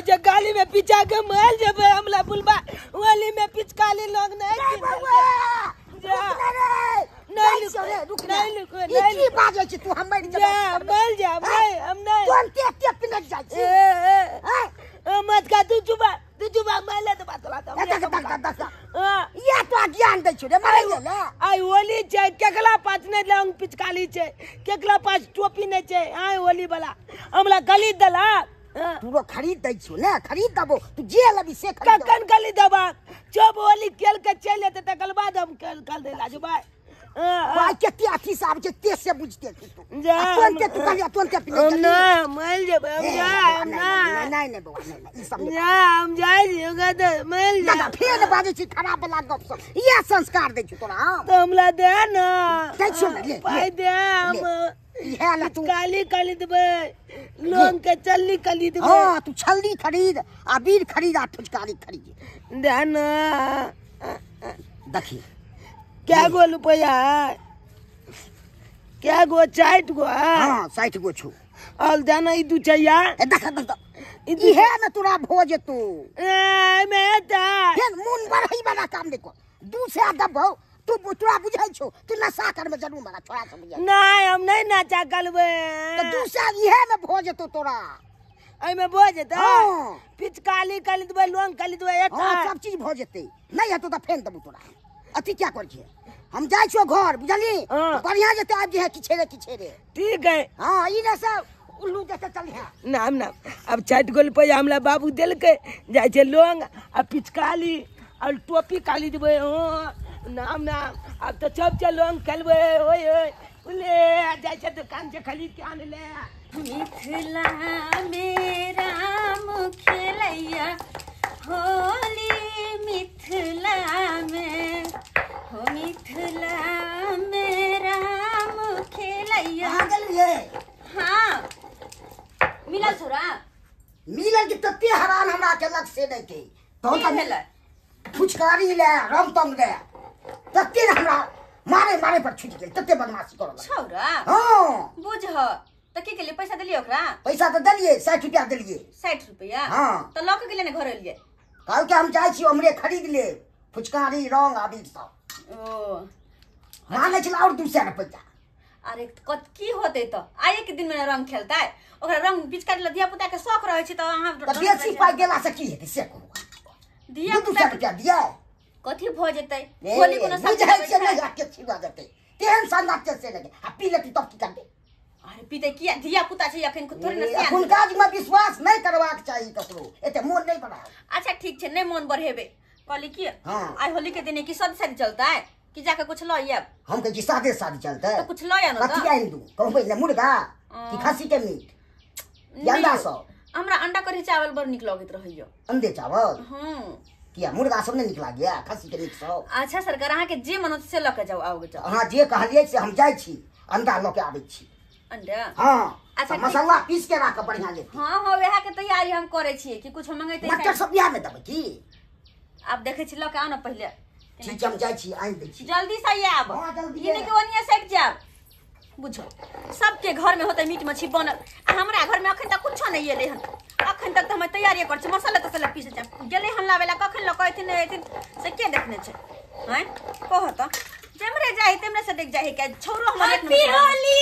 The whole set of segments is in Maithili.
जे गाली में पिचा के मर जेबै हमला बुलबा होली में पिचकाली लोग नहीं बउआ जा नहीं रुक नहीं रुक नहीं की बाजै छी तू हम मर जा मर जा भाई हम नहीं तुरंते ते पिलट जाइ छी ए मत का तू चुपा मरले तो बात बात देख देख देख या तो ज्ञान दै छी रे मरै ले आई होली छै केकला पास नै लंग पिचकाली छै केकला पास टोपी नै छै आई होली वाला हमला गली दला तू खरीद दै छु ने खरीद दबो तू जे लबी से खरीद कखन गली दबा जब होली खेल के चल जेतै तकर बाद हम कल देला जो भाई भाई केते अथी साहब छै ते से बुझते छी तू तुरंते तू कहलिया तुरंते पिले हम ना मर जेबै हम जा ना नहीं नहीं बउआ नहीं ई सब ना हम जाइ छी त मर जा ना फेर बाजै छी खराब वाला गप सब इएह संस्कार दै छु तोरा हम तो हमला दे ना दै छु ने ले पाई दे हम इएह ला तू काली काली देबै लोन के चल्ली काली देबै हां तू छल्ली खरीद आ बीर खरीद आ फुचकारी खरीद दे ना देखी क्या गो रुपया है क्या गो 60 गो है हां 60 गो छु और देना ई दू चाहिए ए देख देख इहे न तोरा भो जेतू ए मैं ता फेर मुन बढ़ई वाला काम देखो दू से दबो तू तोरा बुझै छौ तू नशा करबे जरूर मारा छोड़ा सब बुझै नहीं हम नहीं नाचा करबे त दू से इहे में भो जेतौ तोरा एहि में भो जेतै हां पिचकाली काली देबै लोंग काली देबै एक हां सब चीज भो जेतै नहीं हेतौ त फेन देबौ तोरा अथी क्या कर छियै हम जाइ छियौ घर बुझली बढ़िया जेतै आबि जे किछे रे किछे रे ठीक है हां ई ने सब उल्लू जैसे चलिहे नाम नाम अब 60 गो रुपया हमरा बाबू देलकै जाइ छै लोंग आ पिचकाली और टोपी काली देबै हां नाम नाम अब तो सब चल लोंग खेलबै ओए ओए ले जाइ छै दुकान से खरीद के आन ले मिथिला में राम खेलैया होली मिथिला में हो मिथिला में राम खेलैया कहाँ गेलियै हाँ मिलल छोरा मिलल के तते हरान हमरा केलक से नहीं के तो भेलै फुचकारी ले रमतम ले तते हमरा मारे मारे पर छुटि गेल तते बदमाशी करऽ लागल छौरा हां बुझ त की केलियै पैसा देलियै ओकरा पैसा त देलियै 60 रुपया देलियै 60 रुपया हां त लऽ के गेलियै ने घर एलियै कहलकै हम जाइ छी हमरे खरीद लेब फुचकारी रंग आबि सब ओ मानै छलै और 200 रुपया अरे कत की होतै त आइ के दिन में रंग खेलतै ओकरा रंग पिचकारी ल धिया पुता के शौक रहै छै त अहाँ त बेसी पाइ गेला से की हेतै से कहू धिया पुता रुपया दियै कथी भ जेतै होली कोनो बुझै छै नहि के छिवा जेतै तेहन संगत छै से नहि आ पी लेती तब की करबै अरे पीते किया धिया पुता छै अखन थोड़े ने सियान अखुनका में विश्वास नहीं करबाक चाही ककरो एते मोन नहीं बढ़ाओ अच्छा ठीक छै नहीं मोन बढ़ेबे कहली की हां आइ होली के दिन की सादी सादी चलतै कि जाके कुछ ल आब हम कहै छी सादे सादी चलतै तो कुछ ल आनो कथी आनि दू कहू पहिले मुर्गा कि खस्सी के मीट या अंडा सब हमरा अंडा कढ़ी चावल बड़ नीक लगैत रहैयो अंडे चावल हां किया मुर्गा सब नहीं नीक लागैया खस्सी के मीट सब अच्छा सरकार अहाँ के जे मन से ल के जाओ आओ जाओ अहाँ जे कहलियै से हम जाइ छी अंडा ल के आबै छी अंडा हां अच्छा मसाला पीस के राख बढ़िया ले हां हां वएह के तैयारी हम करै छियै कि कुछ मंगैते मटर सब बियाह में देबै की अब देखै छी ल के आउ न पहिले ठीक हम जाइ छी आनि दै छी जल्दी से आब हां जल्दी ई नहीं कि ओनिए सटि जाब बुझो सबके घर में होतै मीट मछली बनल आ हमरा घर में अखन तक कुछो नहीं एलै हन अखन तक त हम तैयारी करै छी मसाला तसाला पीसे छै गेलै हन लाबै ला कखन ल के अयथिन नहि अयथिन से के देखने छै हैं कह त जेमरे जाहि तेमरे से देख जाहि के छोरो हमर एक happy Holi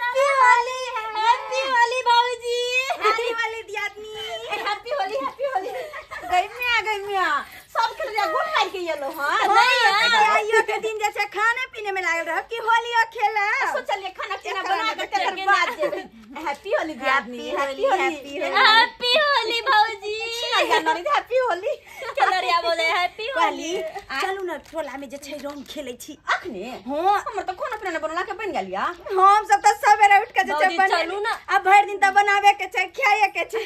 happy Holi happy Holi बाबूजी हैप्पी होली दियादनी हैप्पी होली हैप्पी होली गइमिया गइमिया सब खेल गोट मार के येलो हां नहीं आइयो के दिन जैसे खाने पीने में लागल रहब कि होली खेला सोचलिए खाना पीना बना के तकर बाद जेबै हैप्पी होली दियादनी हैप्पी होली हैप्पी होली भौजी हैप्पी होली केलरिया बोले हैप्पी होली चलू न टोला में जे छै रंग खेलै छी अखने हां हमर त खाना पीना बनला के बन गेल या हम सब त सवेरे उठ के जे छै भौजी, चलू न। आ भरि दिन त बनावे के छै खाए के छै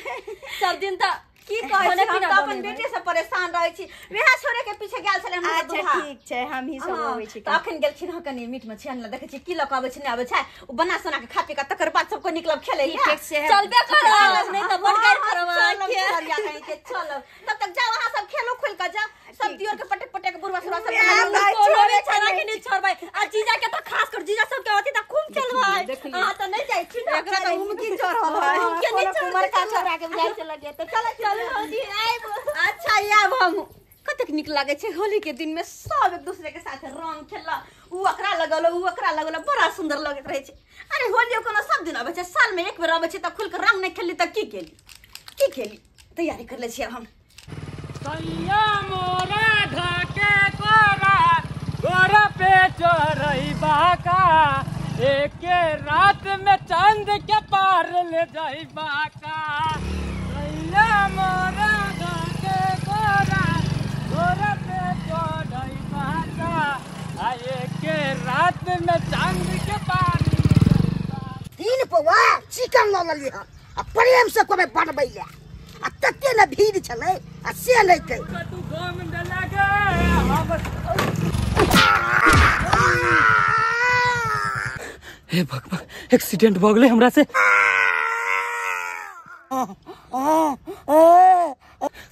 सब दिन त की कहै छी हम त अपन बेटे से परेशान रहै छी वएह छोरे के पीछे गेल छलै हमरा अच्छा दुहा ठीक छै हम ही सब हाँ, अबै छी त अखन गेलखिन हँ कनि मीट मछली अनला देखै छी की लऽ कऽ अबै छै नहि अबै छै ओ बना सोना के खा पी के तकर बाद सबको निकलब खेलै लए ठीक छै चलबे करब नहीं त बड़ गारि करब चलब खेलरिया कहीं के चलब तब तक जाओ अहाँ सब खेलो खोल के जाओ सब दियोर के पटक पटक के बुढ़वा सुरा सब भाई, कोनो छोड़े बेचारा के नहीं छोड़बै आ जीजा के त खास कर जीजा सब के अथी त खूब खेलबै अहाँ त नहीं जाइ छी न एकरा त उमकी चढ़ल है उमके कोनो कुमार का छोरा के बुझाइ छै लगे त चल चलू भौजी आइब। अच्छा आब हम कतेक नीक लागे छै होली के दिन में सब एक दूसरे के साथ रंग खेलला, उ अकरा लगल उ अकरा लगल, बड़ा सुंदर लगैत रहे छै। अरे होली कोनो सब दिन आबै छै, साल में एक बेर आबै छै, त खुल के रंग नहीं खेलली त की केली की केली। तैयारी कर ले छी अब हम। सैया मोरा ढाके कोरा गोरा पे चढ़ई बाका, एके रात में चांद के पार ले जाई बाका। सैया मोरा ढाके कोरा गोरा पे चढ़ई बाका, एके रात में चांद के पार ले जाई बाका। 3 पौआ चिकन ल लेली हन आ प्रेम से कोबे बनबै ले आ तते ने भीड़ छलै आ से नै के तू घम लगे हम। हे भगवान, एक्सीडेंट भ गेलै हमरा से।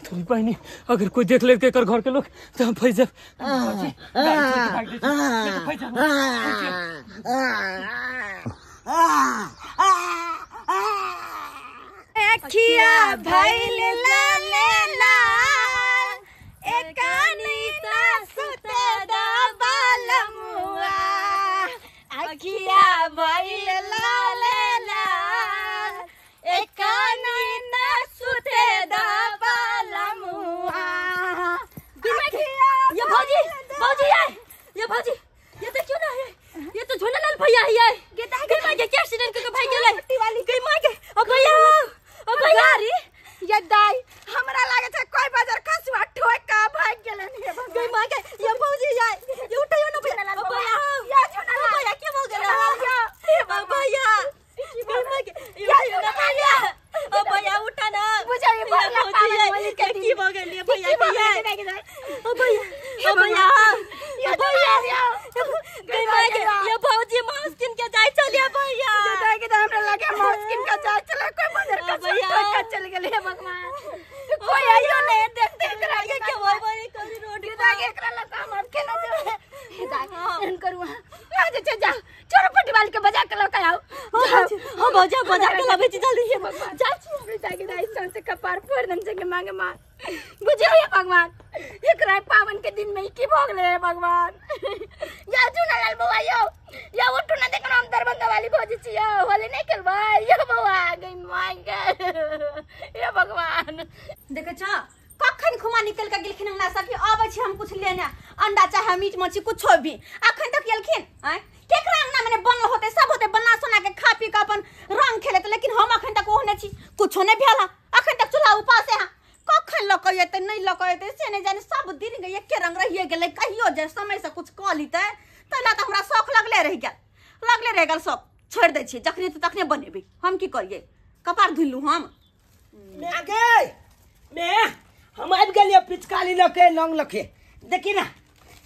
थोड़ी बहिनी अगर कोई देख ले के घर के लोग तो हम फंस जाब। अखिया भइल लाल लाल एकानी सुते बालमुआ, अखिया भइल लाल लाल एकानी सुते बालमुआ। ये भौजी भौजी आए, ये भौजी ये देखियो ना, ये तो झूलालाल भैया ही आए। गई मां के एक्सीडेंट के भाई गेलै गई मां के। ओ भैया ओ भैया ये दाई हमरा लागे छै कोई बाजार खसुआ ठोक का भाग गेलन हे भगवान। गई मां के ये भौजी आए, ये उठाइयो ना भैया। ओ भैया या झूलालाल भैया के हो गेलै ओ भैया गई मां के ये उठाइयो ना भैया। ओ भैया उठा ना, बुझाइए भैया पावन होली के की हो गेलै भैया के। ओ भैया ओ भैया ओ भैया गई मां के ये भौजी मांस किन के जाय चलिए भैया। दाई के हमरा लागे मांस किन के जाय चले कोई बाजार खसुआ ठोक का चल गेलै हे भगवान। कोई आइयो नहीं देखते एकरा के के होय भाई कभी रोड के दाई एकरा लता हम केना जेबै दाई एहन करू आ जे जा चोरपट्टी वाली के बजा के लऽ के आउ। हां भौजी बजा के लाबै छी जल्दी हे भगवान। जा छी दाई के दाई संसे कपार फोड़ दम के मांगे मां बुझियो हे भगवान। एकरा पावन के दिन में की भऽ गेलै हे भगवान। या झूलालाल बौआ यौ या उठू ना देखना हम दरभंगा वाली भौजी छी यौ, होली नहीं खेलबै यौ बौआ गई माय के हे भगवान। देखे छ कखन खुमा निकल के गेलखिन अंगना सखी, आबै छी हम कुछ लेने अंडा चाहे मीट मछली कुछो भी अखन तक गेलखिन। आय केकरा अंगना मने बनल होते सब होते बना सोना के खा पी के अपन रंग खेलत, लेकिन हम अखन तक ओहने छी कुछो नहीं भेल। अखन तक चूल्हा उपासे है, कखन लऽ के एतै नहीं लऽ के एतै से नहीं जाने। सब दिन के एके रंग रहिए गेलै, कहियो जे समय से कुछ कऽ लितै तैला तऽ हमरा शौख लगले रहि गेल, लगले रहि गेल शौख। छोड़ि दै छियै जखने तऽ तखने बनेबै हम, की करियै कपार धुलू हम। मैं गे मैं हम आबि गेलियै पिचकारी लऽ के लौंग लऽ के। देखी ना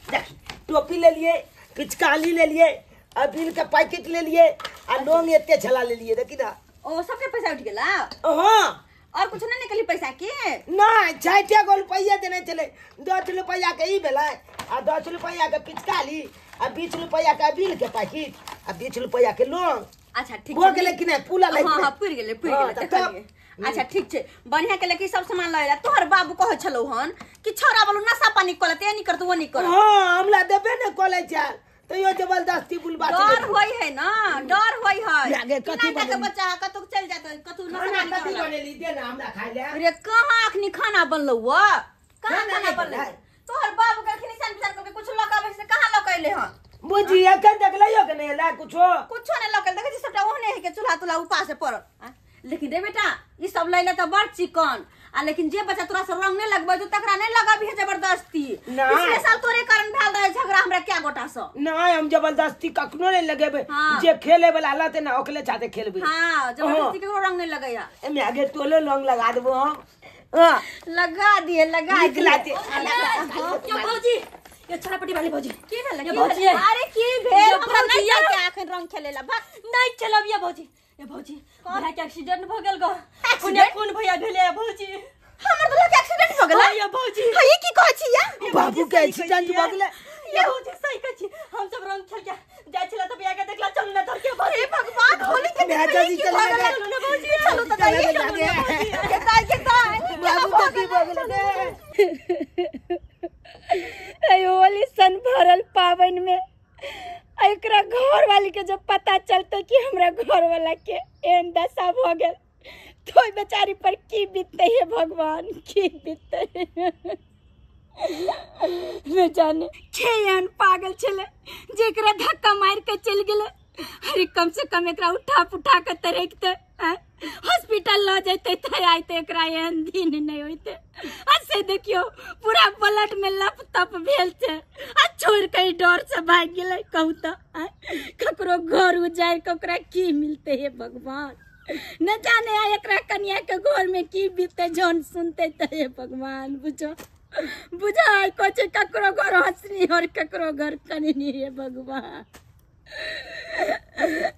देखी टोपी लेलियै पिचकारी लेलियै आ बिल के पैकेट लेलियै आ लौंग एते छला लेलियै। देखी ना ओ सबके पैसा उठि गेला। हां और कुछ नहीं निकली पैसा के? नहीं 6 गो रुपया देने चले, 10 रुपया के ई भेलै आ 10 रुपया के पिचकारी आ 20 रुपया के बिल के पैकेट आ 20 रुपया के लौंग। अच्छा ठीक हो गेलै कि नहीं? पूरा हां हां पुर गेलै पुर गेलै देखलियै। अच्छा ठीक छै बढ़िया के लेकिन सब सामान लएला। तोहर बाबू कहै छलौ हन कि छोरा बोलू नशा पानी करत ए नहीं करत वो नहीं करत। हां हमरा देबे ने कॉलेज चल तैयो जबरदस्ती बुलबा डर होई है ना, डर होई है लागे कथी के बच्चा कतौ चल जात कतौ नशा पानी कथी बनेली दे ना हमरा खाइ ले। अरे कहां अखनी खाना बनलौ व कहां खाना बनलै? तोहर बाबू कहलखिन ईसान विचार करके कुछ लऽ के आबै से कहां लऽ के अइले हन? बुझी अखन देखलैयो के नहीं ला कुछो कुछो नहीं लऽ के देखै छी सबटा ओहने है के चूल्हा तुल्हा उपास पड़ल। लेकिन रे बेटा ई सब लैले त बड़ चिकन आ लेकिन जे बच्चा तोरा से रंग नहीं लगबै तो तकरा नहीं लगाबी है जबरदस्ती। पिछले साल तोरे कारण भेल रहे झगड़ा हमरा क्या गोटा से। नहीं हम जबरदस्ती कखनो नहीं लगेबे। हाँ। जे खेले वाला लते ना ओकले चाहते खेलबे। हां जबरदस्ती केकरो रंग नहीं लगैया। एमे आगे तोलो रंग लगा देबो हम। हां लगा दिए लगा दिए। क्यों भौजी ये छड़ापटी वाली भौजी की भेल? भौजी अरे की भेल हमरा नहीं के अखन रंग खेलेला नहीं खेलब ये भौजी। ये भौजी भैया के एक्सीडेंट भ गेल गो। खूने खून भैया भेले भौजी। हमर दुल्हा के एक्सीडेंट भ गेल ये भौजी। हां ये की कहै छी या बाबू के एक्सीडेंट भ गेल ये भौजी सही कहै छी। हम सब रंग खेल के जाय छला त भैया के देखला चलू ना धर के। हे भगवान होली के दिन जी चल चलू ना भौजी चलू त के दाई के दाई बाबू के की भऽ गेलै गे? ऐ होली सन भरल पावन में एकरा घर वाली के जब पता चलते कि हमरा घर वाला के एहन दशा भ गेल तो ओहि बेचारी पर की बीतते हे भगवान, की बीतते न जाने। के एहन पागल छलै जेकरा धक्का मार के चलि गेलै। अरे कम से कम एकरा उठा पुठा के तऽ रखते, हॉस्पिटल ल जैते तऽ आइते एकरा एहन दिन नहीं होइते। आ से देखियो पूरा ब्लड में लप तप भेल छै आ छोड़ के डर से भागि गेलै। कहू तऽ ककरो घर उजाड़ि के ओकरा की मिलते हे भगवान, न जाने आ एकरा कनिया के घर में की बीतते जौन सुनते तऽ हे भगवान। बुझो बुझा को ककरो घर हंसनी और ककरो घर कननी हे भगवान।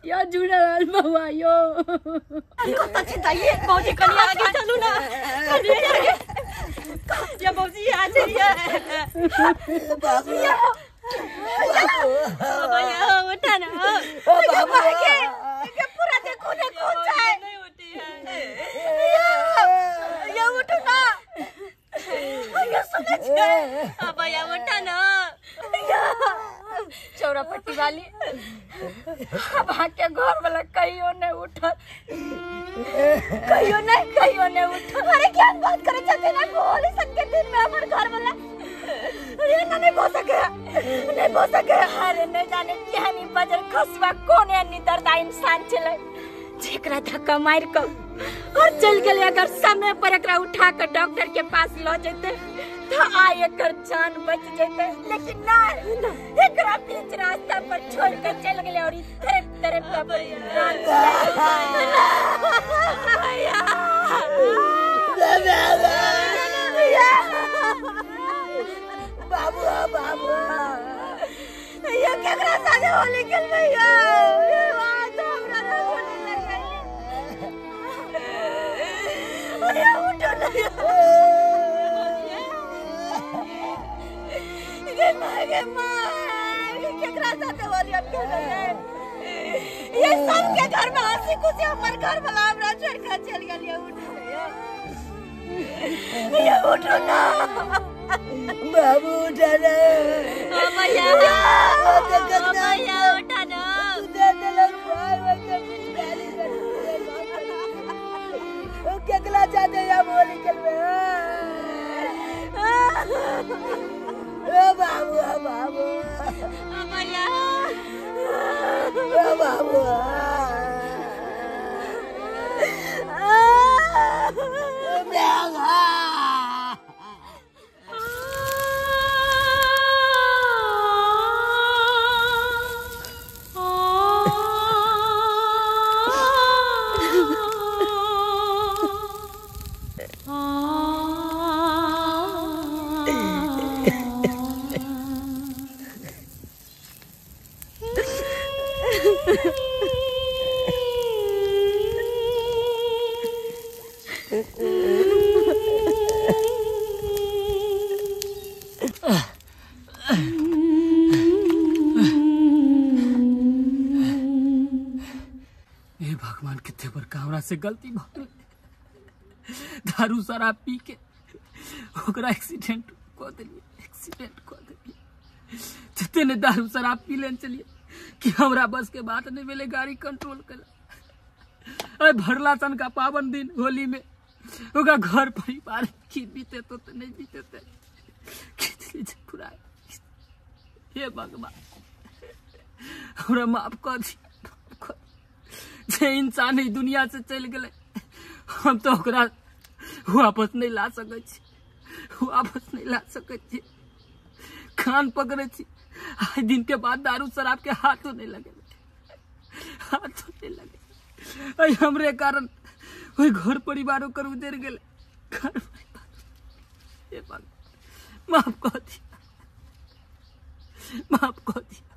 यो जुड़ल बउआ यो कत छै दाई भौजी कनी आगे चलू ना, कनी आगे या भौजी आ जाइए बाबू भैया उठा ना ओ बाबू के पूरा देखो देखो चाहे नहीं उठी है या उठो ना या सुनै छै भैया उठा ना। चौरा पट्टी वाली अब के घर वाला कहियो नहीं उठल, कहियो नहीं, कहियो नहीं उठल। अरे क्या बात करे छथिन ना होली सन के दिन में हमर घर वाला अरे ना नहीं हो सके, नहीं हो सके। अरे नहीं जाने केहन बजर खसवा कोन एहन दर्दा इंसान छलै जेकरा धक्का मार के और चल गेलै। अगर समय पर एकरा उठा के डॉक्टर के पास ल जेते तो आइ एकर जान बच जेते, लेकिन नहीं, एकरा बीच रास्ता पर छोड़ के चल गेलै और ई तरफ तरफ का प्राण बाबू बाबू ये केकरा साथे होली खेलबै यो? ये बात हमरा ना होली लगै। अरे उठो ना गे माँ, गे माँ केकरा साथे होली हम खेलबै? ये सब के घर में हंसी खुशी, हमर घर वाला हमरा छोड़ के चल गेल। ये उठो ये उठो ना बाबू उठा ना भैया, भैया उठा ना। केकला चाहते या होली खेलबै? ओ बाबू बाबू भैया ओ बाबू हे भगवान, कितने बड़का हमरा से गलती भ गेलै। दारू शराब पी के ओकरा एक्सीडेंट कऽ देलियै, एक्सीडेंट कऽ देलियै। जते ने दारू शराब पी लेने चलिए कि हमरा बस के बात नहीं भेलै गाड़ी कंट्रोल कला। अरे भरला सन का पावन दिन होली में ओकरा घर परिवार की बीते तो नहीं बीते ते पूरा। हे भगवान हमरा माफ कऽ दी, जे इंसान ई दुनिया से चलि गेलै हम तो ओकरा वापस नहीं ला सकै छी, वापस नहीं ला सकै छी। कान पकड़ै छी, आइ दिन के बाद दारू शराब के हाथों नहीं लगे, हाथों नहीं लगे। अरे हमरे कारण ओहि घर परिवार ओकर उजड़ गेलै, घर परिवार। हे भगवान माफ कऽ दिया, माफ कऽ दिया।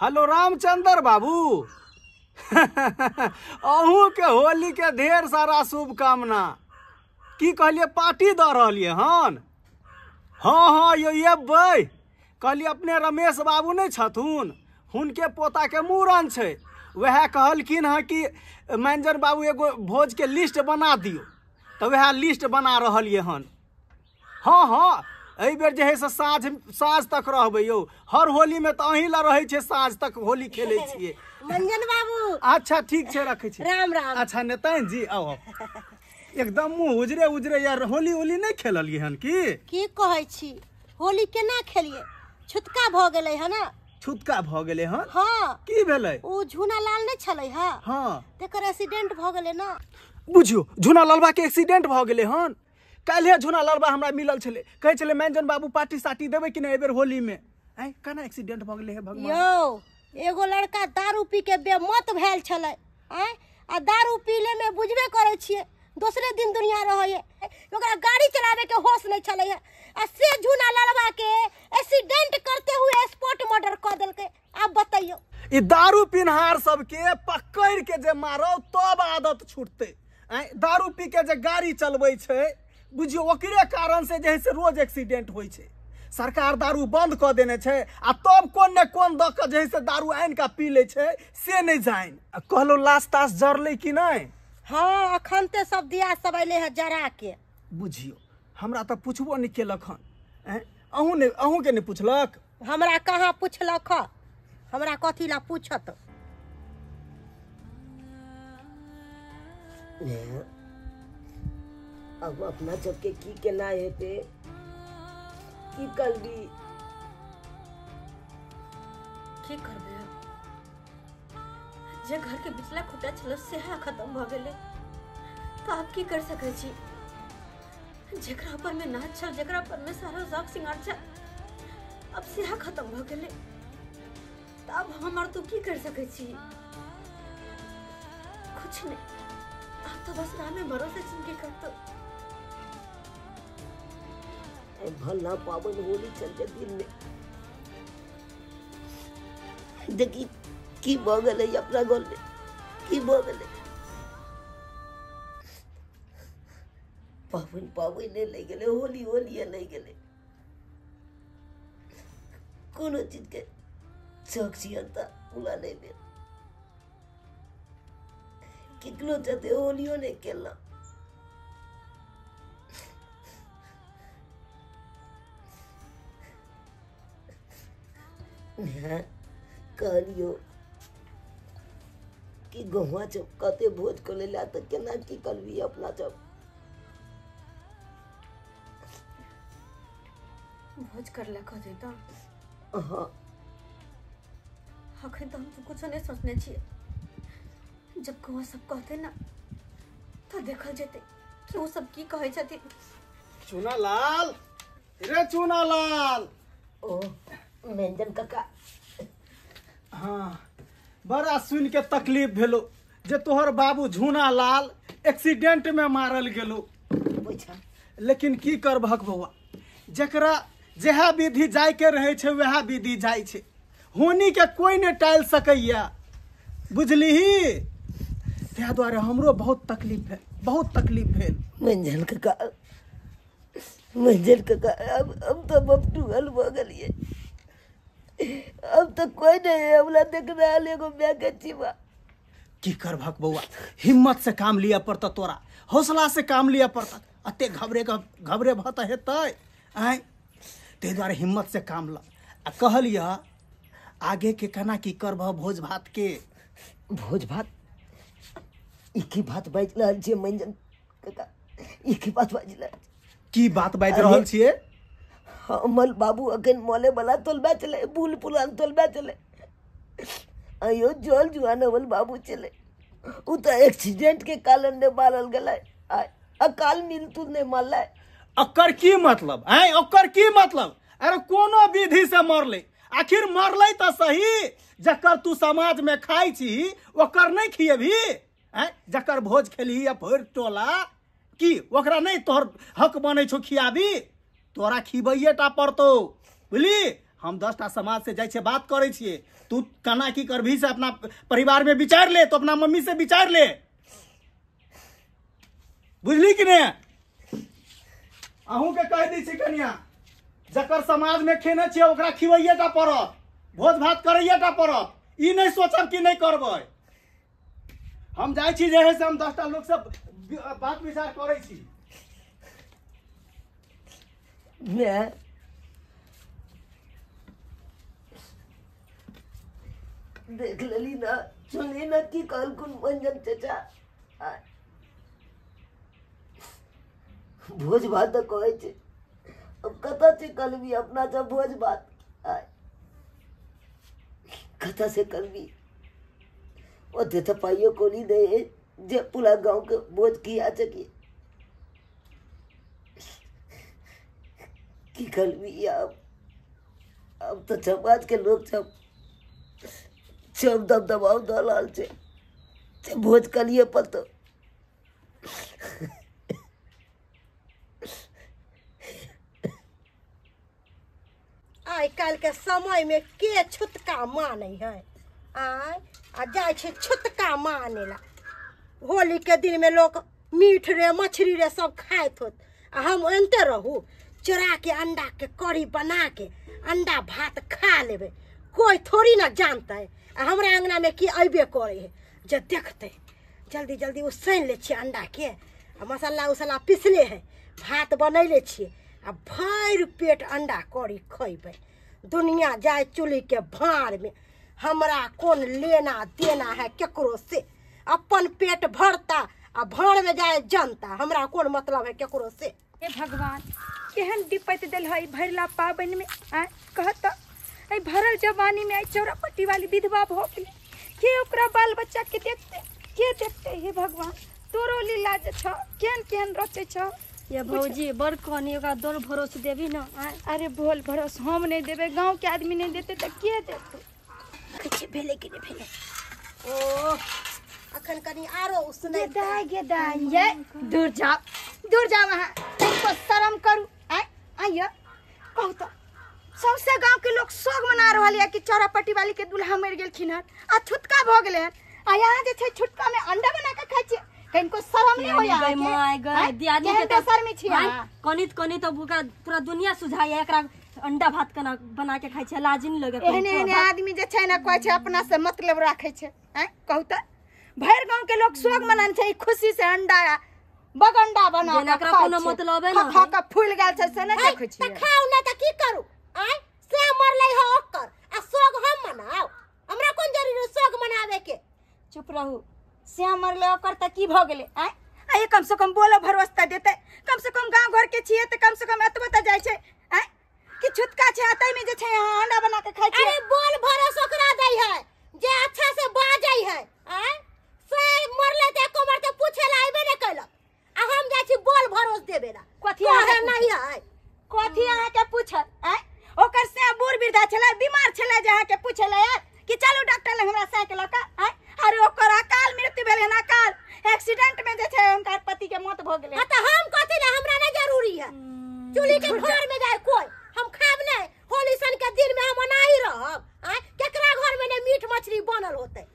हेलो रामचंद्र बाबू, अहूँ के होली के ढेर सारा शुभकामना। की कहलिए पार्टी दऽ रहलियै हन? हाँ हाँ यो एबै। कहलिए अपने रमेश बाबू नहीं छथुन, हुनके पोता के मूड़न छै। वएह कहलखिन हँ कि मैनेजर बाबू एगो भोज के लिस्ट बना दियौ, तऽ वएह लिस्ट बना रहलियै हन। हाँ हाँ, एहि बेर जे है से साँझ साँझ तक रहबै यौ। हर होली में तऽ अहीं लए रहै छै, साँझ तक होली खेलै छियै। मंजन बाबू अच्छा ठीक छै, रखै छी। राम राम। अच्छा नेताजी जी आउ आउ। एकदम मुँह उजरे उजरे यार, होली होली नहि खेललियै हन की? की कहै छी, होली केना खेलियै, छुतका भऽ गेलै हन। छुतका भऽ गेलै हन? हाँ। की भेलै? ओ झूना लाल नहि छलै हँ? हाँ, तेकर एक्सीडेंट भऽ गेलै ना। बुझियौ झूना लालबा के एक्सीडेंट भऽ गेलै हन। काल्हिए झूना लालबा हमरा मिलल छलै, कहै छलै मैनेजर बाबू पार्टी साटी देबै कि नहि एहिबेर होली में? आँय केना एक्सीडेंट भऽ गेलै हे भगवान। यौ एगो लड़का दारू पी के बेमत भेल छलै। आँय, आ दारू पीले में बुझबे करै छियै दोसरे दिन दुनिया रहैए, ओकरा गाड़ी चलावे के होश नहीं छलै है, आ से झूना लालबा के एक्सीडेंट करते हुए स्पॉट मर्डर कऽ देलकै। आब बतैयौ, ई दारू पिन्हार सबके पकड़ के जे मारौ तब आदत छूटतै। आँय दारू पी के जे गाड़ी चलबै छै बुझियौ ओकरे कारण से जे है से रोज एक्सीडेंट होइ छै। सरकार दारू बंद कऽ देने छै आ तब कोन ने कोन दऽ कऽ जे है से दारू आनि कऽ पी लै छै से नहि जानि। आ कहलहुँ लाश ताश जरलै कि नहि? हाँ, अखन ते सब दिया सब अयलै है जरा के। बुझियौ हमरा तऽ पुछबो नहि केलक हन। आँय अहूँ नहि, अहूँके नहि पुछलक? हमरा कहाँ पुछलक हँ, हमरा कथी ला पूछत। अब अपना सबके की केना हेतै, की करबी? की करबै अब? जे घर के बिचला खुटा छल सेहा खत्म भऽ गेलै, तऽ आब की कर सकै छी? जेकरा पर में नाच छल, जेकरा पर में सारा शौक सिंगार छल, अब सेहा खत्म भऽ गेलै, तऽ अब हम और तू की कर सकै छी? कुछ नहीं, अब तो बस रामे भरोसे जिंदगी करतो। भला पावन होली चल के दिन में देखी की भऽ गेलै अपना घर में, की भऽ गेलै। पावन पावन नहि गेलै, होली होली नहि गेलै, कोनो चीज के शौक सियरता पूरा नहीं भेल। केकरो चलते होलियो नहीं खेलना। कहलियो कि गहुआ सब कते भोज करे ला तऽ केना की करबी अपना सब? भोज करला कहते तऽ? हाँ। अखन तऽ हम तो कुछो नहीं सोचने छियै, जब गौआ सब कहते ना तो देखल जेतै कि ओ सब की कहै छथिन। चूना लाल रे चूना लाल। ओ मैनेजर काका। हाँ, बड़ा सुन के तकलीफ भेलो जे तोहर बाबू झूना लाल एक्सीडेंट में मारल गेलो। लेकिन की करबहक बौआ, जकरा जेहा विधि जाय के रहे छै वएह विधि जाय छै, होनी के कोई नहीं टालि सकैया, बुझलिही? ताहि दुआरे हमरो बहुत तकलीफ भेल, बहुत तकलीफ भेल। मंजल काका, मंजल काका, अब हम तो बपटूअल भऽ गेलियै, अब तो कोई नहीं हमरा देख रहल एगो माय के जीवा। की करबहक बौआ, हिम्मत से काम लिअ पड़त तोरा, हौसला से काम लिअ पड़त, अते घबरे घबरे भऽ तऽ हेतै। आँय ताहि दुआरे हिम्मत से काम ल। आ कहलियह आगे के केना की करबह भोज भात के? भोज भात ई की बात बाजि रहल छियै मंजन काका, ई की बात बाजि रहल? की बात बाजि रहल छियै? हमर बाबू अखन मले वाला तोलबा चले, बुल पुरान तोलबा चले, आयो जल जुआन हमर बाबू चले, उ तऽ एक्सीडेंट के कारण ने मारल गेलै, अकाल मृत्यु ने मारलै। ओकर की मतलब? आँय ओकर की मतलब? अरे कोनो विधि से मरलै, आखिर मरलै तऽ सही, जकर तू समाज में खाइ छी ओकर नहीं खिएबही? आँय जकर भोज खेलही या भरि टोला की ओकरा नहीं तोहर हक बनै छौ खियाबी? तोरा खिबैये टा पड़तौ, बुझली? हम 10 टा समाज से जाइ छियै बात करै छियै, तू केना की करबही से अपना परिवार में विचार ले, तो अपना मम्मी से विचार ले, बुझली कि ने? अहूँ के कहि दै छी कनिया, जकर समाज में खेने छियै ओकरा खिबैये टा पड़त। भोज भात करैये टा पड़त, ई नहि सोचब कि नहि करबै। हम जाइ छी जे है से हम 10टा लोक सब बात विचार करै छी। मैं देख लेली ना, सुनली ना की कहलखुन मंजन चचा। भोज भात कहै छै, अब कतऽ छै कलमी अपना सब भोज भात कतऽ से कलमी? ओते तऽ पाइयो कौड़ी नहि है जे पूरा गाँव के भोज खिया सकी। की करबी अब? अब तऽ समाज के लोग सब सब दबदबाव दऽ रहल छै से भोज करिए पड़तौ। आइ काल्हि के समय में के छुतका मानै है? आय आ जाइ छै छुतका माने ला। होली के दिन में लोग मीट रे मछली रे सब खाइत होत, आ हम एनते रहू चोरा के अंडा के करी बना के अंडा भात खा लेबै, कोई थोड़ी ना जानतै। आ हमरा अंगना में की अयबे करे है जे देखतै। जल्दी जल्दी उसैन लै छियै अंडा के, आ मसाला उसला पिसले है, भात बनैले छियै, आ भरि पेट अंडा करी खैबै। दुनिया जाय चूल्ही के भाड़ में, हमरा कोन लेना देना है केकरो से। अपन पेट भरता आ भाड़ में जाए जनता, हमरा कोन मतलब है केकरो से। हे भगवान, केहन विपत्ति देल है भरला पाबनि में। आय कहत एहि भरल जवानी में आई चौरापट्टी वाली विधवा भऽ गेलै, के ओकरा बाल बच्चा के देखते, के देखते? हे भगवान, तोरो लीला जे छौ केहन केहन रचै छौ। ये भौजी बड़ कहनी ओकरा दौड़ भरोस देबी ना। अरे बोल भरोस हम नहीं देबै, गाँव के आदमी नहीं देते तऽ के देतै? किछु भेलै कि नहि भेलै? ओ अखन कनी आरो उसनै दाय गे दाय, ये दूर जाओ, दूर जाओ, अहाँ तनिको शरम करू। आय आइयो कहू तऽ सौंसे गाँव के लोग शोक मना रहल यऽ कि चौरापट्टी वाली के दूल्हा मरि गेलखिन हन आ छुटका भऽ गेलै हन, आ यहाँ जे छै छुटका में अंडा बना के खाइ छियै। कनिको शरम नहीं होया? My गए दियादनी के तो शर्मी छी अहाँ। कनित कनित ओकरा पूरा दुनिया सुझाइए, एकरा अंडा भात केना बना के खाइ छै, लाज नहि लगे। एहने एहने आदमी जे छै ने कहै छै अपना से मतलब राखै छै। आँय कहू तऽ भरि गाँव के लोग शोक मनान छै, खुशी से अंडा बगंडा बना के एकरा कोनो मतलबे ना खा के फूल गेल छै से नहि देखै छियै। त खाउ नहि त की करू? आँय से मरलै ह ओकर आ शोक हम मनाउ, हमरा कोन जरूरी शोक मनावे के? चुप रहू, से मरलै ओकर त की भऽ गेलै? आँय आ कम से कम बोलो भरोस त देतै, कम से कम गाँव घर के छियै त कम से कम एतबो त जाइ छै। आँय कि छुटका छै आ ताहिमे जे छै अहाँ अंडा बना के खाइ छियै। अरे बोल भरोस ओकरा दै है जे अच्छा से बाजै है। आँय से मरलै त एको बार त पूछे ला अयबे नहि कैलक, आ हम जाइ छी बोल भरोस देबे ला। कथी अहाँ नहीं है? कथी अहाँके पूछत? आँय ओकर से बूढ़ वृद्धा छलै, बीमार छलै जे अहाँके पूछे ला आयल कि चलू डॉक्टर लग हमरा साइकिल लऽ कऽ? आँय अरे ओकर अकाल मृत्यु भेलै हन, अकाल एक्सीडेंट में जे छै हुनकर पति के मौत भऽ गेलै। तऽ हम कथी ला, हमरा नहि जरूरी है चूल्ही के भाड़ में जाय कोई, हम खाब नहीं। होली सन के दिन में हम ओनाही रहब। आँय केकरा घर में नहीं मीट मछली बनल होतै?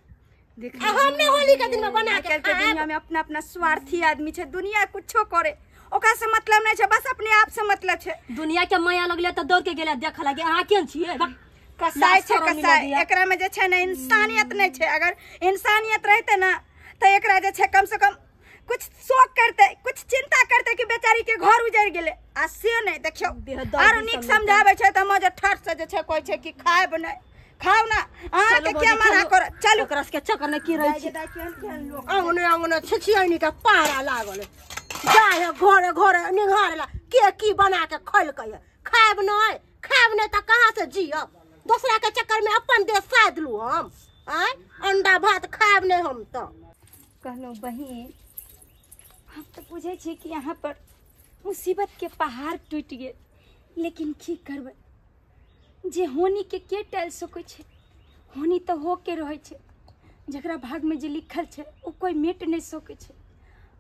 हम नहीं होली के दिन में बना के खाएब। दुनिया में अपना अपना स्वार्थी आदमी छै, दुनिया कुछो करे ओकरा से मतलब नहीं छै, बस अपने आप से मतलब छै। दुनिया के माया लगले तऽ दौड़ के गेलै देख लगे। अहाँ केहन छियै? कसाई छै कसाई, एकरा में जे छै ने इंसानियत नहीं छै। अगर इंसानियत रहते ना तऽ एकरा जे छै कम से कम कुछ शोक करते, कुछ चिंता करते कि बेचारी के घर उजड़ गेलै, आ से नहीं। देखियौ आरो नीक समझाबै छै तऽ मजे ठट से जे छै कहै छै कि खायब नहि, खाउ ना, अहाँके के मना करत? चलू ओकरा सबके चक्कर में की रहै छै। अंगने अंगने छिछियनी के पारा लागल जाय है, घरे घरे निहारे ला के की बना के खैलकै है। खायब नहि, खायब नहि तऽ कहाँ से जियब? दोसरा के चक्कर में अपन देह साध लू हम। आँय अंडा भात खायब नहि हम तऽ। कहलहुँ बहिन, हम तऽ बुझै छी कि यहाँ पर मुसीबत के पहाड़ टूटि गेल, लेकिन की करबै जे होनी के टालि सकै छै? होनी तऽ हो के रहै छै, जकरा भागमे जे लिखल छै ओ कोइ मेट नहि सकै छै।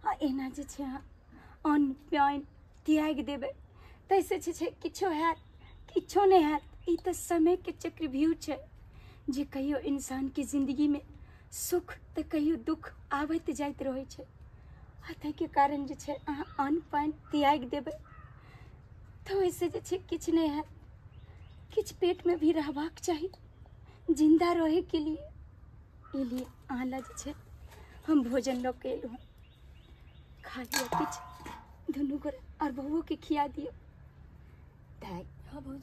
आ एना जे छै अहाँ अन्न पानि त्यागि देबै ताहिसँ जे छै किछो हैत किछो नहि हैत। ई तऽ समयके चक्रव्यूह छै जे कहियो इंसानके जिन्दगीमे सुख तऽ कहियो दुख आबैत जाइत रहै छै, आ ताहिके कारण जे छै अहाँ अन्न पानि त्यागि देबै तऽ ओहिसँ जे छै किछु नहि हैत। किछु पेटमे भी रहबाक चाही। जिंदा रहे के लिए ई लिए अहाँ लए जे छै हम भोजन लऽ के एलहुँ। खा लिअ किछु दुनू गोरे और बउओ के खिया दियौ। दाइ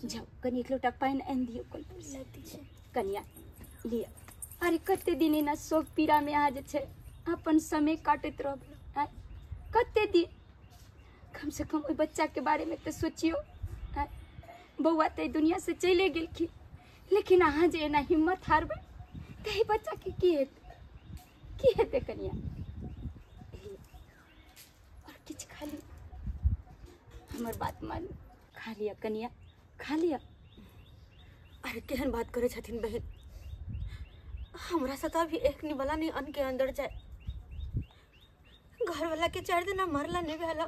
जाउ कनि एक लोटा पानि आनि दियौ कल पर से। कनिया लिअ। अरे कते दिन एना शोक पीड़ा में अहाँ जे छै अपन समय काटैत रहबै? आँय कते दिन? कम से कम ओहि बच्चा के बारे में तऽ सोचियौ। आँय बौआ तऽ एहि दुनिया से चलिए गेलखिन, लेकिन अहाँ जे एना हिम्मत हारबै तऽ एहि बच्चा के की हेतै? की हेतै कनिया? और किछु खा लिअ, हमर बात मानू, खा लिअ कनिया, खा लिअ। अरे केहन बात करे छथिन बहन, हमरा से तो अभी एक निवाला नहीं अन्न के अंदर जाए। घर वाला के 4 दिन मरला नहीं भेला,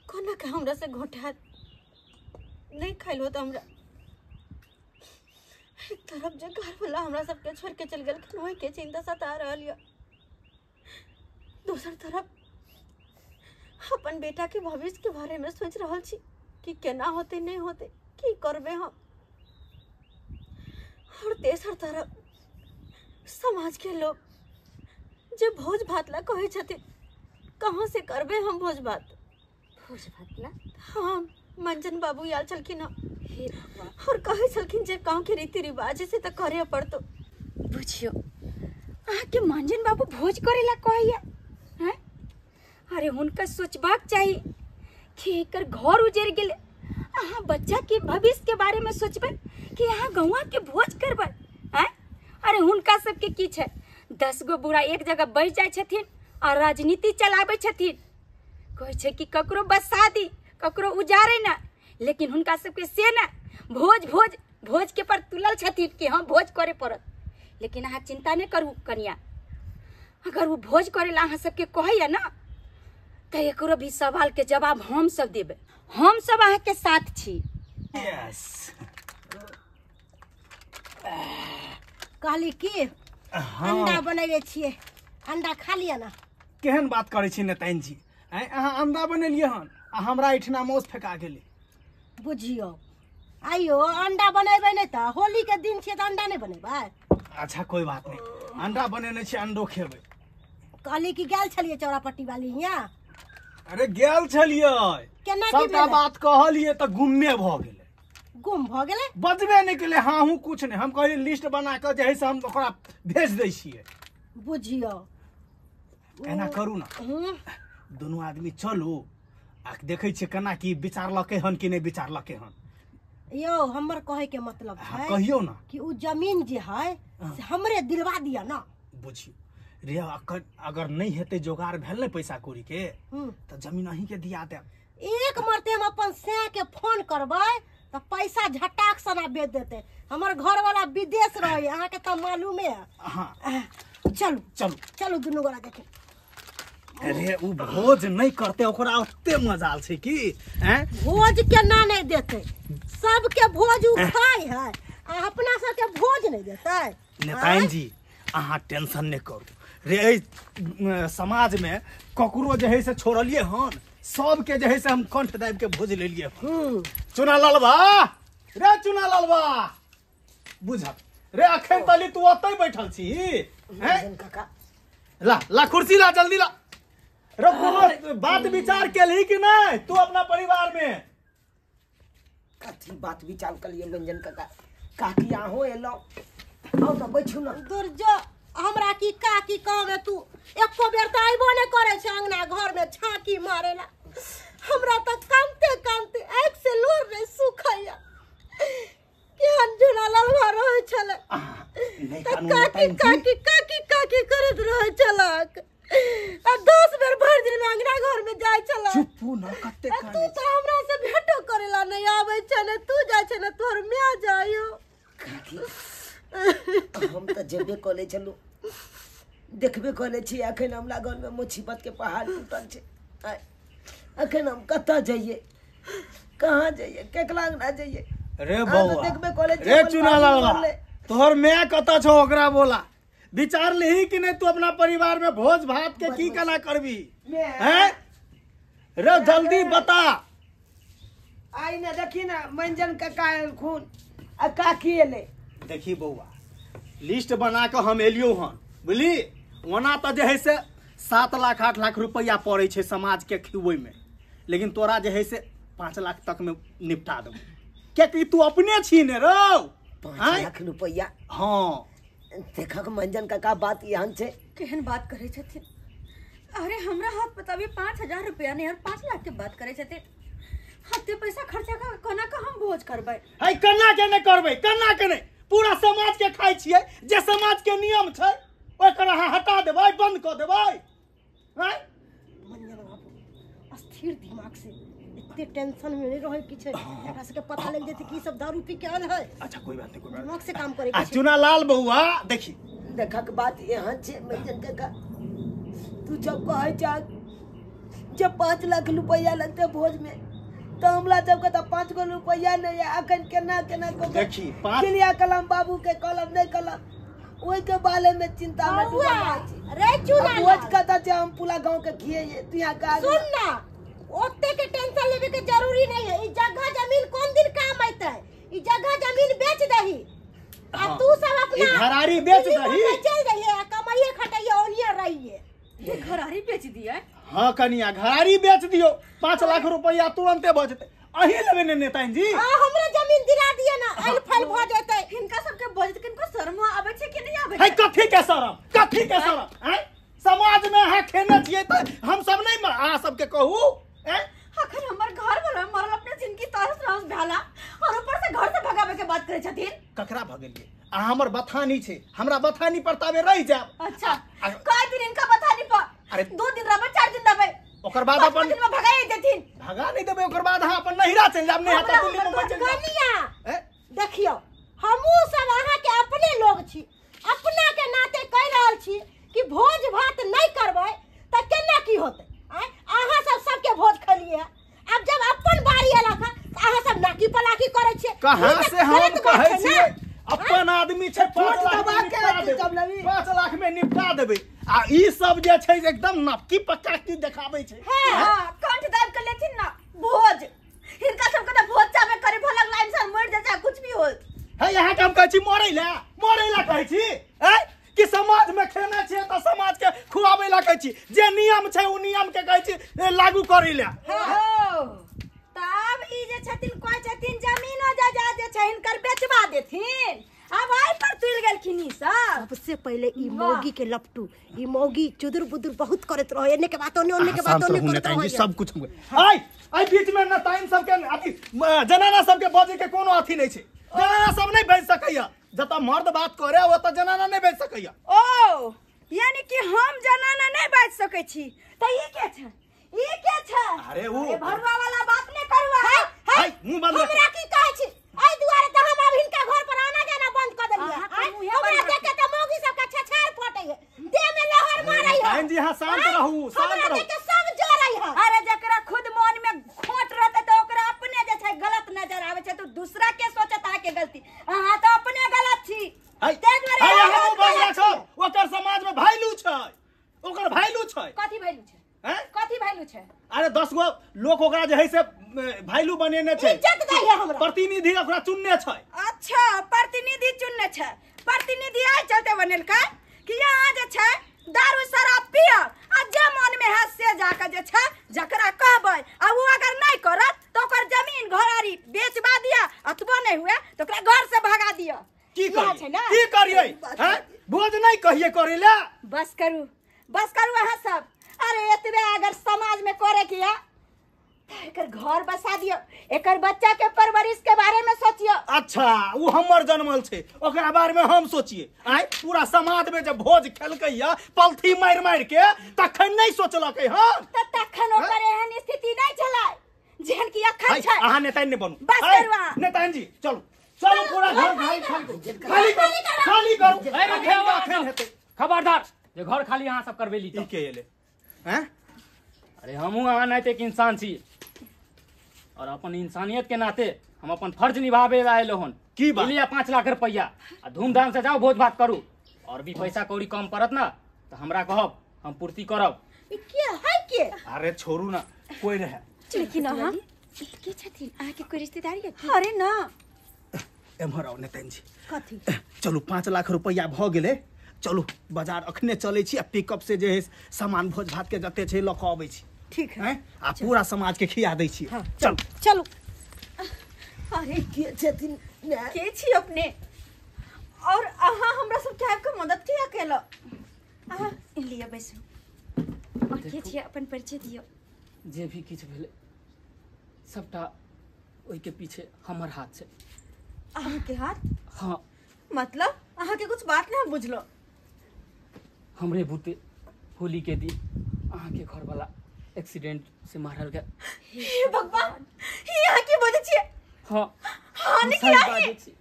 कोना के हमरा से घोटात नहीं खाइल होता। हमरा एक तरफ जे घर वाला हमरा सबके छोड़ के चल गेलखिन ओहि के चिंता सता रहल यऽ, दोसर तरफ अपन बेटा के भविष्य के बारे में सोच रहल छी कि केना होते नहीं होते, की करबे हम। और तेसर तरफ समाज के लोग जे भोज भात ला कहै छथिन, कहाँ से करबे हम भोज भात? भोज भात ला? हाँ, मंजन बाबू आयल छलखिन हे भगवान, और कहै छलखिन जे गाँव के रीति रिवाज से तो करे पड़तो। बुझियो अहाँ के मंजन बाबू भोज करे ला कहैया हैं? अरे हुनका सोचबाक चाही कि एकर घर उजड़ गेलै, अहाँ बच्चा के भविष्य के बारे में सोचबै कि अहाँ गौआ के भोज करबै? आँय अरे हुनका सबके की छै, 10 गो बुढ़ा एक जगह बैठ जाइ छथिन और राजनीति चलाबै छथिन। कहै छै कि ककरो बसा दी, ककरो उजारे ना, लेकिन हुनका सबके से ना भोज भोज भोज के पर तुलल छथिन कि हम भोज करे पड़त। लेकिन अहाँ चिंता नहीं करू कनिया, अगर वो भोज करे ला अहाँ सबके कहैया ना तो एकरो भी सवाल के जवाब हम सब देबै, हम सब अहाँ के साथ छी। यस कहली की अंडा बनेले छियै, अंडा खा लिअ ना। केहन बात करै छी नेताइन जी, आँय अहाँ अंडा बनेलियै हन आ हमरा एहिठिना मौस फेका गेलै। बुझियौ आइयो अंडा बनेबै नहि तऽ होली के दिन छियै तऽ अंडा नहि बनेबै? अच्छा कोई बात नहीं, अंडा बनेने छियै अंडो खेबै। कहली कि गेल छलियै चौरापट्टी वाली हियाँ? अरे गेल छलियै, सबटा बात कहलियै तऽ गुम्मे भऽ गेलै। गुम भऽ गेलै? बजबे नहि केलै, हाँ हूँ कुछ नहि। हम कहलियै लिस्ट बना कऽ जे है से हम ओकरा भेज दै छियै। बुझियौ एना करू ना, दुनू आदमी चलू आ देखै छियै केना की विचारलकै हन कि नहि विचारलकै हन। यौ हमर कहै के मतलब है, कहियौ ना कि उ जमीन जे है से हमरे दिलवा दिया ना। बुझियौ रे, अगर नहीं हेतै जोगार भेल ने पैसा कौड़ी के तऽ जमीन अहीं के दिया देब। एक मरते हम अपन सैं के फोन करबै तऽ पैसा झटाक सना बेच देते। हमर घर वाला विदेश रहे, अहाँ के तऽ मालूमे है। हाँ चलू चलू चलू दुनू गोरा देखे। अरे उ भोज नहीं करते ओकरा ओते मजाल छै की? हैं भोज के ना नहीं देते, सबके भोज उ खाय है आ अपना सबके भोज नहीं देते। नेताइन जी अहाँ टेंशन नहीं करू रे, एहि समाज में ककरो जे है से छोड़लिए हन, सबके जे है से हम कंठ दाबि के भोज लेलिए हन। चुना लालबा रे, चुना लालबा बुझल रे, अखन तली तू ओतै बैठल छी हैं? ला ला कुर्सी ला जल्दी ला। रे कोनो बात विचार केलही कि नहीं तू अपना परिवार में? कथी बात विचार कलिए मंजन काका? काकी अहों एलहुँ, आउ तऽ बैठू ना। दुर्जो हमरा की काकी कहबे, तू एको बेर तऽ अयबो नहि करै छै अंगना घर में झांकी मारेला। हमरा तऽ कानते कानते आँखि से लोर नहि सुखैया। केहन झुना ललवा रहै छलै तऽ काकी काकी काकी काकी करैत रहै छलक आ 10 बेर भरि दिन में अंगना घर में जाइ छलक। चुपू ना, कते कानै तू तऽ हमरा से भेटो करेला नहि आबै छै, ने तू जाइ छै ने तोहर my जाइयो। काकी हम तऽ जेबे कऽ छलहुँ, देखबे कऽ छी अखन हमरा घर में मुसीबत के पहाड़ टूटल छै। अखन हम कतऽ जइए, कहाँ जइए, केकरा अंगना जइए? रे बौआ रे चुना लालवा, तोहर my कतऽ छौ ओकरा बोला, विचार लेही कि नहीं तू अपना परिवार में भोज भात के की केना करबी हैं? रे जल्दी बता। आई ना देखी ना मंजन काका एलखुन आ काकी एलै। देखी बौआ लिस्ट बना के हम एलियो हन बुझली। ओना तऽ जे है से 7 लाख 8 लाख रुपया पड़ै छै समाज के खिबै में, लेकिन तोरा जे है से 5 लाख तक में निपटा देबो, कियाकि तू अपने छी ने रौ। 5 लाख रुपया? हाँ। देखक मंजन काका बात एहन छै। केहन बात करै छथिन? अरे हमरा हाथ पर अभी 5000 रुपया नहीं और 5 लाख के बात करै छथिन। हते पैसा खर्चा का कोना का हम भोज करबै? है कन्ना के नहीं करबै, कन्ना के नहीं, पूरा समाज के खाइ छियै। जे समाज के नियम छै ओकर अहाँ हटा देबै, बंद कऽ देबै। मंजन बाबू अस्थिर दिमाग से इतने टेंशन में नहीं रहे कि छै, एकरा सबके पता लग जेतै कि ई सब दारू पी के आयल है। अच्छा कोई बात नहीं, कोई बात दिमाग से काम करे। आ चुनालाल बउआ देखी देखक बात एहन छै मंजन काका, तू जब कहै छ जब 5 लाख रुपया लगते भोज में तो हमरा सबके तो 5 गो रुपया नहीं है। अखन केना केना को देखी क्रिया कलम बाबू के कलम नहीं कलम ओहि के बारे में चिंता में डूबल छी। रे चुना भोज कतऽ छै हम पूरा गांव के खिए तू यहाँ का सुन ना, ओते के टेंशन लेवे के जरूरी नहीं है। ई जगह जमीन कोन दिन काम आइते, ई जगह जमीन बेच दही आ तू सब अपना घरारी बेच दही, चल जाइए आ कमाइए खटाइए ओनिए रहिए। ये घरारी बेच दिए? हाँ कनिया घरारी बेच दियो, 5 लाख रुपया तुरंते भऽ जेतै। अही लेबै ने नेताजी जी? हां हमरे जमीन दिला दिए ना, आइल फल भऽ जेतै। हिनका सबके बजत किनको शर्म आबै छै कि नहीं आबै छै? है कथी के शर्म, कथी के शर्म? हैं समाज में अहाँ खेने छियै तऽ हम सब नहीं अहाँ सबके कहू? हैं अखन हमर घर वाला मरल अपने जिंदगी तरस रहस भेला और ऊपर से घर से भगावे के बात करै छथिन। ककरा भगेलियै? अहाँ हमर बथानी छै, हमरा बथानी पर ताबे रहि जायब। अच्छा कय दिन इनका बथानी पर? अरे 2 दिन रहबै, 4 दिन रहबै, ओकर बाद अपन दिन में भगाई देथिन। भगा नहीं देबै, ओकर बाद अहाँ अपन नहिरा चलि जायब, नहीं तऽ दिल्ली मुंबई चलि जायब। कनिया देखियौ हमहूँ सब अहाँ के अपने लोग छी, अपना के नाते कहि रहल छी कि भोज भात नहीं करबै तऽ केना की होतै? अहाँ सब सबके भोज खेलिए, अब जब अपन बारी एलक तऽ अहाँ सब नाकी पलाकी करै छियै। कहाँ से हम कहै छियै अपन आदमी छै, 5 लाख में निपटा देबै, 5 लाख में निपटा देबै। आ ई सब जे छै एकदम नपकी पक्का की देखाबै छै। हां कंठ दाब के लेथिन ना भोज, हिनका सबके त भोज चाबे करे भलक लाइन से मर जाय कुछ भी होत है। यहाँ के हम कहै छी मरै ला, मरै ला कहै छी हैं कि समाज में खेना छियै त समाज के खुआबै ला कहै छी। जे नियम छै ओ नियम के कहै छी लागू करै ला। हो तब ई जे छथिन कहै छथिन जमीनो जायदाद जे छै हिनकर बेचवा देथिन, अब आई पर तुल गेलखिन ई सब। सबसे पहले ई मौगी के लपटू, ई मौगी चुदुर बुदुर बहुत करत रहे, एने के बात ओने ओने के बात ओने करत रहे सब कुछ। आई आई बीच में न टाइम सब के अथी जनाना सब के बजे के कोनो अथी नहीं छै, जनाना सब नहीं बज सकैया। जत मर्द बात करे ओत जनाना नहीं बज सकैया। ओ यानी कि हम जनाना नहीं बाज सकै छी त ई के छै, ई के छै? अरे वो भरुआ वाला बात नहीं करुआ। हाय मुंह बंद रख। हमरा की कहै छी? एहि दुआरे त हम अब हिनका घर पर आना जाना बंद क देलियै। हमरा देख के त मौगी सब के छछार फटै है, देह में लहर मारै है। बहन जी हां शांत रहू, शांत रहू। हमरा देख के सब जरै है। अरे जकरा खुद मन में खोट रहतै त ओकरा अपने जे छै गलत नजर आबै छै, तो दूसरा के सोचत आ के गलती। अहाँ त अपने गलत छी। हाय अहाँ मुंह बंद राखो, ओकर समाज में वैल्यू छै, ओकर वैल्यू छै। कथि वैल्यू छै? हैं कथि वैल्यू छै? अरे 10 गो लोग ओकरा जे है से वैल्यू बनेने छै, इज्जत दै है हमरा, प्रतिनिधि ओकरा चुनने छै। अच्छा प्रतिनिधि चुनने छै, प्रतिनिधि आइ चलते बनेलकै कि यहाँ जे छै दारू शराब पिय आ जे मन में है से जाके जे छै जकरा कहबै आ वो अगर नहीं करत तो ओकर जमीन घरारी बेचवा दिया, अतबो नहीं हुए तो ओकरा घर से भगा दिया। की करियै, की करियै? हैं भोज नहीं कहिए करे ला। बस करू, बस करू अहाँ सब। अरे एतबे अगर समाज में करे के या एकर घर बसा दियो, एकर बच्चा के परवरिश के बारे में सोचियो। अच्छा वो हमर जन्मल छै, ओकरा बारे में हम सोचिए? आय पूरा समाज में जब भोज खेलकै या पलथी मारि मारि के तखन नहीं सोचलकै। हां त तखन ओकर एहन स्थिति नहीं छलै जेहन कि अखन छै। अहाँ नेताजी ने बनू, बस करू अहाँ। नेताजी जी चलू चलू, पूरा घर खाली खाली करू, खाली करू। अखन हेतै। खबरदार जे घर खाली अहाँ सब करबेली ई के एले हैं? अरे हमहूँ अहाँ नाते एक इंसान छी और अपन इंसानियत के नाते हम अपन फर्ज निभावे ला आयल हन। की बात? लिया 5 लाख रुपया आ धूमधाम से जाओ भोज भात करू, और भी पैसा कौड़ी कम पड़त ना तो हमरा कहब, हम पूर्ति करब। ई के है के? अरे छोड़ू ना, कोई रहे। लेकिन अहाँ के छथिन? अहाँ के कोई रिश्तेदारी है? अरे ना एम्हर आउ नेतन जी। कथी? चलू 5 लाख रुपया भ गेलै, चलू बाजार अखने चलै छी आ पिकअप से जे है सामान भोज भात के जते छै लऽ कऽ अबै छी। ठीक है। आ पूरा समाज के खिया दै छी। चलू चलू। अरे के छथिन के छी अपने और अहाँ हमरा सब के आबि के मदद किया केलौ? अहाँ लिअ बैसू। और के छी अपन परिचय दियौ। जे भी किछु भेलै सबटा ओहिके पीछे हमर हाथ छै। अहाँ के हाथ? हाँ। मतलब अहाँ के कुछ बात नहीं बुझलो। हमरे बूते होली के दिन अहाँ के घर वाला एक्सीडेंट से मारल गया। हे भगवान, ये अहाँ की बजै छियै? हाँ। हाँ नहीं किया छी।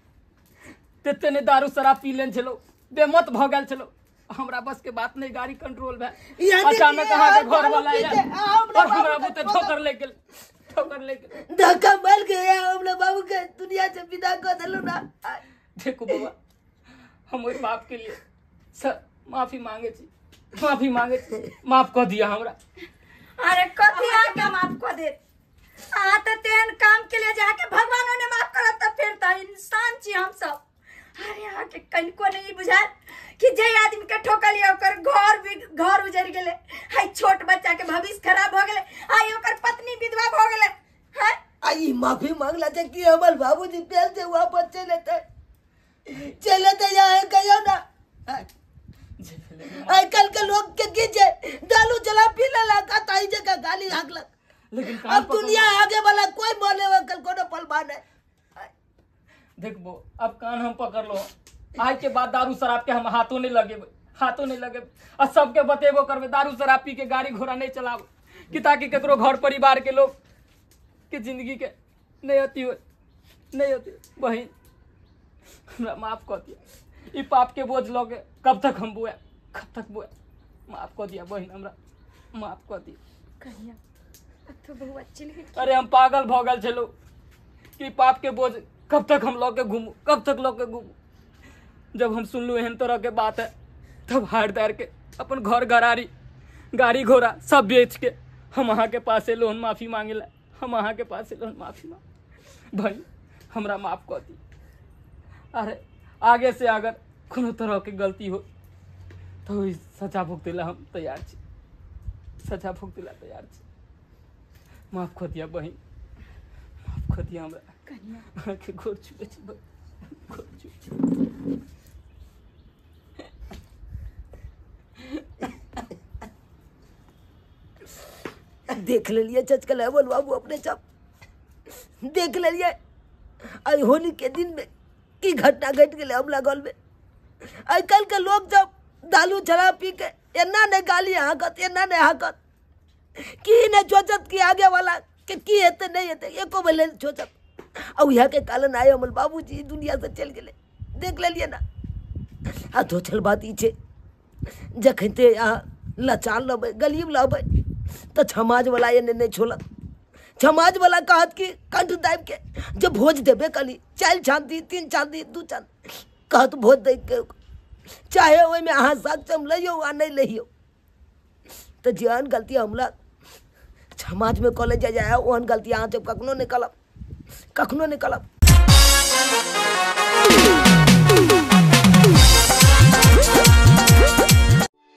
तेते ने दारू शराब पी लेने छलो, बेमत भ गेल छलो, हमरा बस के बात नहीं, गाड़ी कंट्रोल भए अचानक अहाँ के घर वाला आयल और हमरा बूते ठोकर ले गेल, ठोकर ले गेल, धक्का मार के हमरा बाबू के दुनिया से विदा कर देलु ना। देखो बाबा, हम ओहि बाप के लिए सर माफी मांगे छी, माफी मांगे छी, माफ कर दिया हमरा। अरे कथी अहाँ के माफ कर दे? अहाँ तो तेहन काम के लिए जाके भगवानो ने माफ करत त फिर त इंसान छी हम सब। अरे अहाँ के कनिको नहीं बुझायल कि जे आदमी के ठोकलियै ओकर घर भी घर उजड़ गेलै, हाय छोट बच्चा के भविष्य खराब भ गेलै, हाय ओकर पत्नी विधवा भ गेलै। हैं आई माफी मांगला छै कि हमर बाबूजी पेल से वापस चले ते चले ते यहाँ कहियो ना। आइ कल के लोग के की छै दारू जला पी लेलक आ ताहि जगह गाली हाँकलक। लेकिन अब दुनिया आगे वाला कोई बोले कल कोनो पलवा नहीं। देखबो अब कान हम पकड़ लो, आज के बाद दारू शराब के हम हाथों नहीं लगेबे, हाथों नहीं लगेबे आ सबके बतेबो करबे दारू शराब पी के गाड़ी घोड़ा नहीं चलाबो कि ताकि ककरो घर परिवार के लोग के जिंदगी के नहीं अति हो, नहीं अति। बहिन हमरा माफ कर दिया, ई पाप के बोझ लगे कब तक हम बोए, कब तक बोए, माफ कर दिया बहिन, हमरा माफ कर दिया। कहिया अब तो बहुत अच्छी। अरे हम पागल भ गेल छलहुँ कि पाप के बोझ कब तक हम लऽ के घूमू, कब तक लऽ के घूमू। जब हम सुनलू एहन तरह के बात है तब हार दार के अपन घर घरारी गाड़ी घोड़ा सब बेच के हम अहाँ के पास लोन माफी मांगे ला, हम अहाँ के पास लोन माफी मांग। भाई हमरा माफ कर दी। अरे आगे से अगर कोनो तरह के गलती हो तो सजा भुगते ला हम तैयार छी, सजा भुगते ला तैयार छी। माफ कर दिया बहिन, माफ कर दिया हमरा। अहाँके गोर छुबै छी, गोर छुबै छी। देख लेलियै चचकल बोल बाबू अपने सब देख लेलियै आई होली के दिन में की घटना घटि गेलै हमरा घर में। आइ कल के लोग जब दारू शराब पी के एना नहीं गाली हाँकत, एना नहीं हाँकत की नहीं सोचत कि आगे वाला के की हेतै नहीं हेतै, एको बेर नहीं सोचत। आ उएह के कारण आइ हमर बाबूजी दुनिया से चलि गेलै। देख लेलियै ना। आ दोसर बात ई छै जखन ते अहाँ लाचार रहबै गरीब रहबै तऽ समाजवला एने नहि छोड़त। समाजवला कहत कि कंठ दाबि के जे भोज देबे करी, 4 चाँदी 3 चाँदी 2 चाँदी कहत भोज दै के, चाहे ओहिमे अहाँ सक्षम लैयौ आ नहि लैयौ। तऽ जेहन गलती हमरा समाजमे कऽ लै जाय ओहन गलती अहाँ सब कखनो नहि करब, कखनो नहि करब।